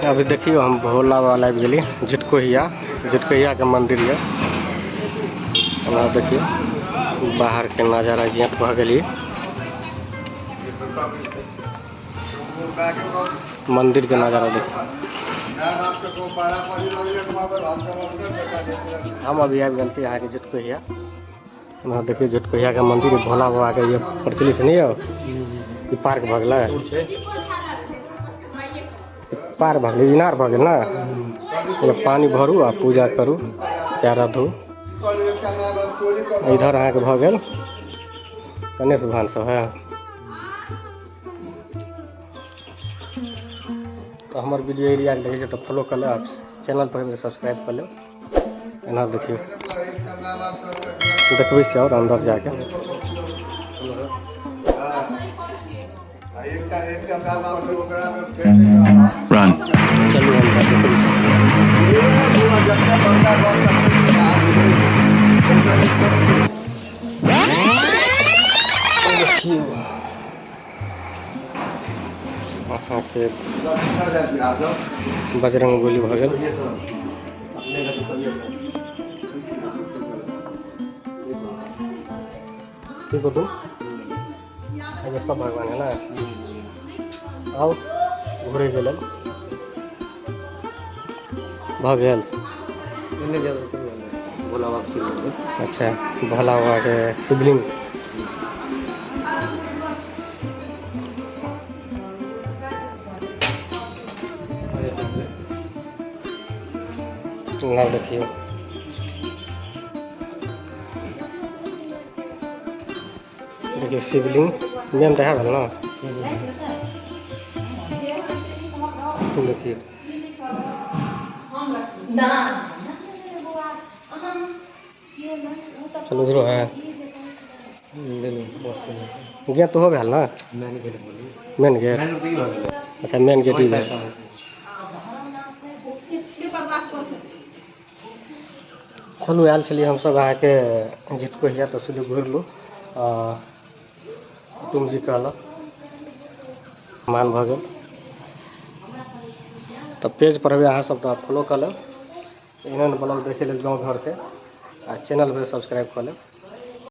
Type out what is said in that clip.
अभी देखियौ हम भोला बाबा आबि गेली झिटकोहिया, झिटकोहियाके मन्दिर यऽ। हमरा देखियौ बाहरके नजारा गेट भऽ गेली, मन्दिरके नजारा देखियौ। हम अभी आबि गेल छी अहाँके झिटकोहिया। यहाँ देखियौ झिटकोहियाके मन्दिर, भोला बाबाके ये प्रचलित नहि यऽ। ई पार्क भऽ गेलै, पार भऽ गेलै, इनार भऽ गेल ने। एहिमे पानि भरू आ पूजा करू, पैर धू। इधर अहाँके भऽ गेल गणेश भगवान सब है। तऽ हमर वीडियो एरियाके देखै छै तऽ फॉलो कऽ लेब, चैनल पर सब्सक्राइब कऽ लेब। एना देखियौ, देखबै छी आओर अन्दर जाके। Run. चलू अन्दर देखबै छी। देखियौ अहाँके बजरंग बली भऽ गेल। की करू, एहिमे सब भगवान है ने। आउ घुरैके लेल भऽ गेल। भोला बाबा शिवलिंग। अच्छा, भोला बाबाके शिवलिंग। नाव देखियौ, देखियौ शिवलिंग मेन तऽ भेल ने। देखियौ, चलू उधरो है। गेट तो हो भेल ने, मेन गेट। अच्छा, मेन गेट ई भेल। चलू, आयल छलियै हमसभ अहाँके झिटकोहिया, तऽ सोचलियै घुरि लू। कुटुम्ब जी कहलक मान भऽ गेल। तऽ पेज पर अहाँ सब तऽ फॉलो कऽ लेब, एहन ब्लॉग देखै लेल गाँव घरके, आ चैनल पर सब्सक्राइब कऽ लेब।